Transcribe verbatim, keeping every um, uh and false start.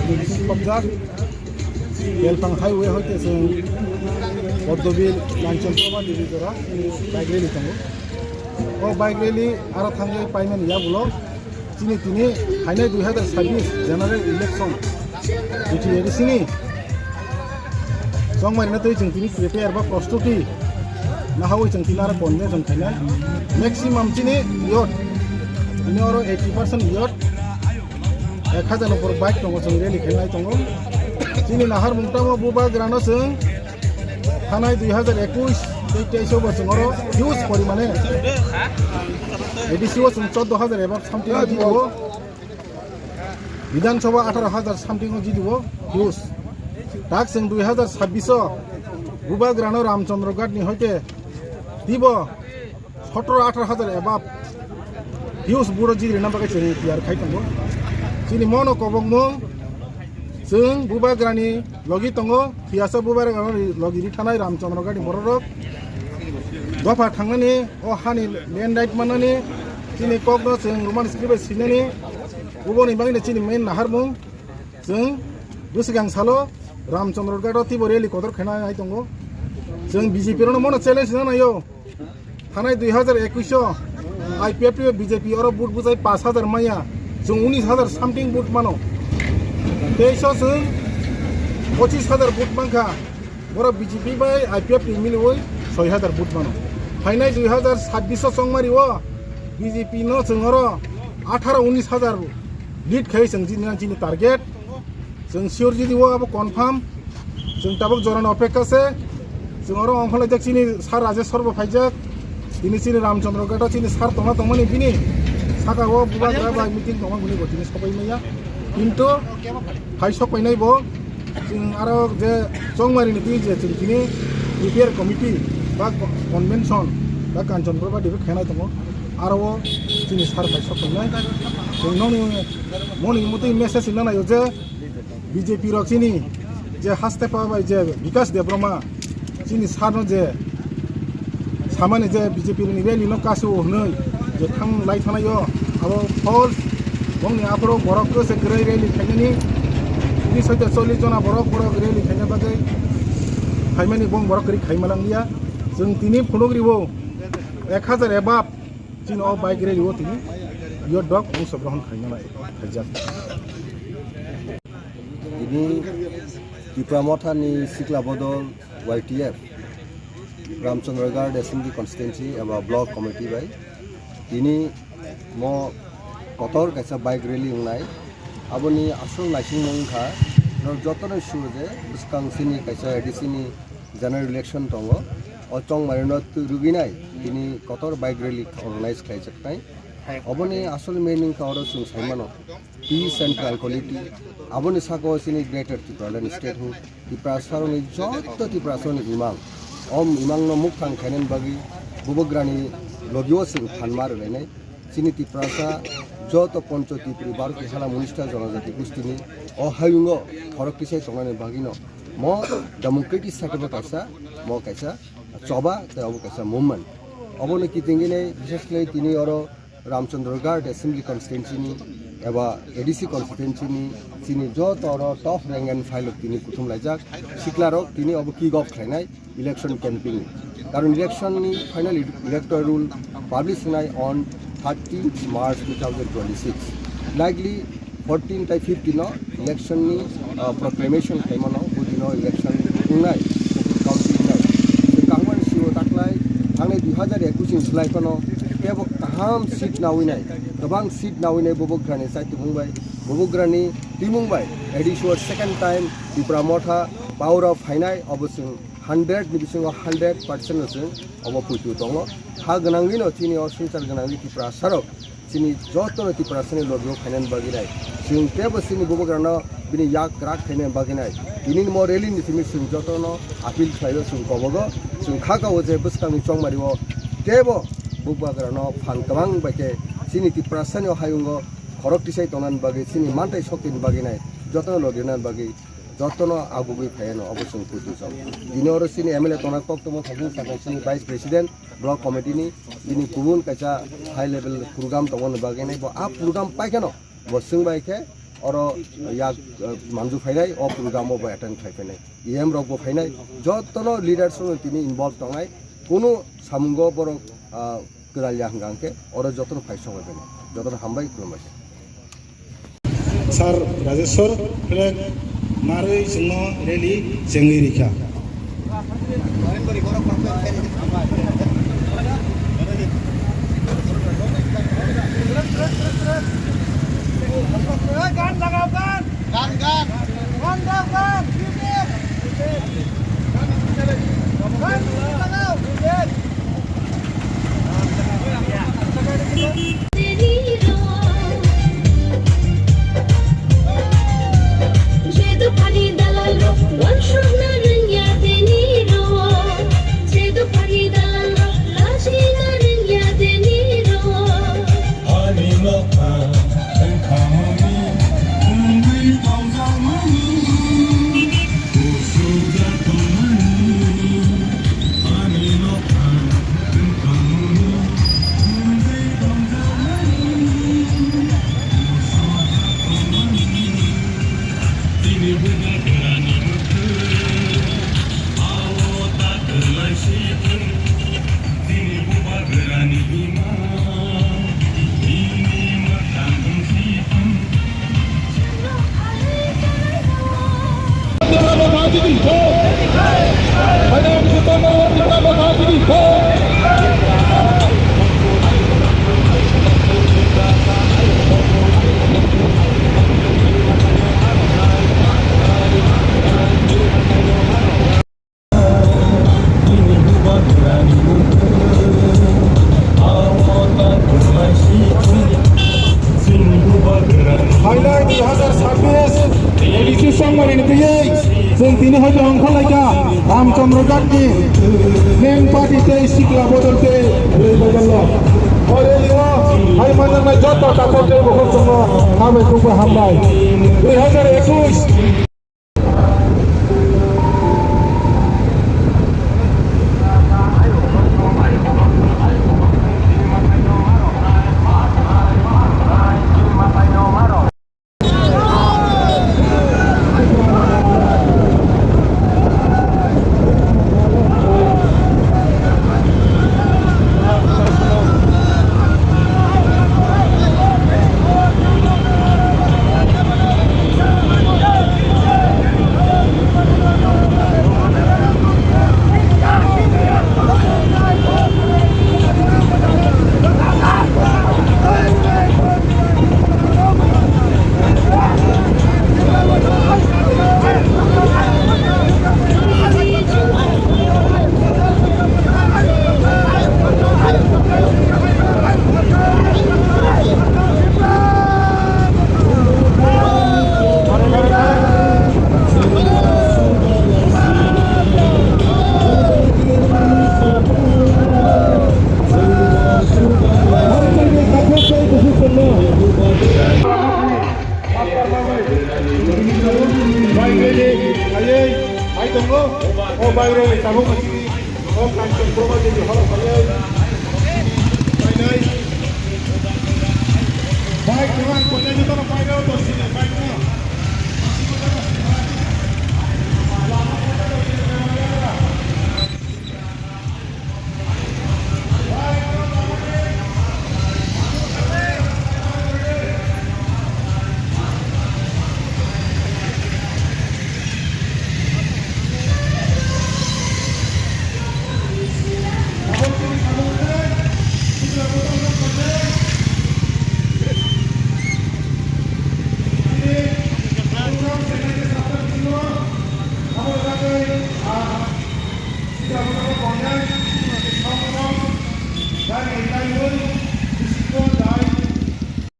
Division kobjak Belpang highway hoite chwng Boddobil Kanchanprabha Devi jora bike rally tongo. O bike rally aro thangwi paimani yagulo chini tini phainai dui hazar sabbish general election B T A D C ni chongmarino twi chwng tini prepare ba prostuti nahawi chwng tini aro convention khainai. Maximum chini youth, tini oro eighty percent youth, ek hazar ni upor bike tongo, chwng rally khainai tongo. Chini naharmung tamo bubagrano chwng thanai dui hazar ekush tei teis o bo chwng oro huge porimane A D C o chwng chordo hazar above something o jidi o, Bidhan Sabha atharo hazar something o jidi o huge. Tak chwng dui hazar sabbish o bubagrano Ramchandra Ghat ni hoite tibo sotoro atharo hazar above huge buro jidi rina bagwi chwng tiyar khai tongo. Chini mono kobokmung chwng bubagrani logi tongo, thiyasa bubagrani logi ri thanai Ramchandra Ghat ni bororok dopha thangnani, o hani land right mannani, chini kokno chwng Roman script bai sinani, uboni bagwino chini main naharmung chwng bwswkang salo Ramchandra Ghat o tibo rally kotor khaina nai tongo. Chwng B J P rokno mono challenge na naio. Thanai dui hazar ekush o I P F T B J P oro vote bwchai pash hazar maya, chwng unis hazar something vote mano. Teis o chwng pochis hazar vote mankha. Borok B J P bai I P F T miliwi soi hazar vote mano. Phainai dui hazar sabbish o chongmari o B J P no chwng oro atharo unis hazar lead khai chwng jini chini target. Chwng sure jidi o abo confirm. Chwng tabuk jorani opekha se. Chwng oro ongkhorlaijak chini sir Rajesh Sarma phaijak. Tini chini Ramchandra Ghat o chini sir tongma tongmani bini saka o bubagra bai meeting tongma bini bo tini sopai maya. Kintu hai sok painai bo chwng aro je chongmari ni twi je chwng tini prepare committee ba convention ba Kanchanprabha Devi khainai tongo. Aro o chini sir hai sok painai. Chwng nokni moni mutwi message hinna naio je B J P rok chini je haste pa bai je Bikash Debbarma chini sir no je samani je B J P ni rally no kasu hwnwi je thang lai thanaio abo false. Bongni aphuru borok kwse kwrwi rally khainani tris hoite chollish jona borok borok rally khaina bagwi phaimani bong borok kwrwi khaima langya. Chwng tini phunuk ribo ek hazar above chini o bike rally o tini yo dok ongsogrohon khaina lai khaijak. Tini Tipra Mothani Sikla Bodol Y T F Ramchandra Ghat Assembly Constituency eba Block Committee bai tini mo kotor kaisa bike rally wngnai. Aboni asol naisingmung wngkha norok jotono sio je bwskang chini kaisa A D C ni general election tongo. O chongmarino twi rwgwinai tini kotor bike rally organize khlaijaknai. Oboni asol meaning wngkha oro chwng saimano peace and tranquility. Aboni saka o chini Greater Tipraland Statehood, Tiprasarokni joto Tiprasarokni imang. O imangno mukthang khainani bagwi bubagrani logio chwng phanma rwlainai. Chini Tiprasa joto Poncho Tipri Bharati Hala Munista Jonojati Gustini o hayungo khorok tisai tongnani bagwino mo democratic side o kaisa, mo kaisa choba tei obo kaisa movement. Obono kitingini bishesh khlai tini oro Ramchandra Ghat Assembly Constituency ni eba A D C constituency ni chini joto oro top rank and file rok tini kuthum laijak, sikla rok tini obo kick off khlainai election campaign ni. Karon election ni final electoral roll publish wngnai on thirteenth March two thousand twenty-six. Likely fourteen tai fifteen no election ni, ah, proclamation khaimano, budino election wngnai, counting wngnai. Kahmani sio taklai thangnai dui hazar ekush ni slai phano kebo kaham seat nawinai, kwbang seat nawinai bubagrani saitimung bai, bubagrani timung bai, A D C o second time Tipra Motha power o phainai, obo chwng hundred ni bisingo hundred percent no chwng obo puitu tongo. Ha gwnangwino chini o swngchar gwnangwi Tiprasarok chini jotono Tiprasani logio phainani bagwi nai. Chwng teibo chini bubagrano bini yak kwrak khainani bagwi nai. Tini mo rally ni simi chwng jotono appeal khlaio, chwng kobogo, chwng kha kao je bwskangni chongmario teibo bubagrano phan kwbang bai khe chini Tiprasani o hayungo khorok tisai tongnani bagwi, chini mantai soktini bagwi nai, jotono logi rinani bagwi, jotono agugwi phaiano obo chwng puitu chao. Tini oro chini M L A tongna koktwma thangwi sakha chini Vice President, Block Committee ni, bini kubun kaisa high level program tongmani bagwi nai, bo a program paikheno bo chwng bai khe Oro yak, eh, manju phainai, o program o bo attend khai phainai. E M rok bo phainai, jotono leaders rok tini involve tongnai, kunu samungo borok, ah, kwralya hwnkha hwnkhe oro jotono phai songwi phainai. Jotono hambai, khulumbai. Sir Rajeshwar flag narwi chwngno rally chengwi rikha. Gan, gan. Gan, gan. Gan, gan, gan. Gan, gan. Gan, gan. Phailai dui hazar sabbish A D C songmani ni twiwi chwng tini hoito ongkhorlaikha Ramchandra Ghat ni main party tei sikla bodol tei bwrwi bodol rok. O rally o hai manjaknai joto takhuk tei bukhuk chwngno hambai khukbai hambai. Dui hazar ekush. Bai rele, ayai, ai tongo, o bai rele, tabuk masini, o kanchon proba jadi holo kayai, bai nai, bai tuan, konyai joto no bai rele, to sini, bai tuan.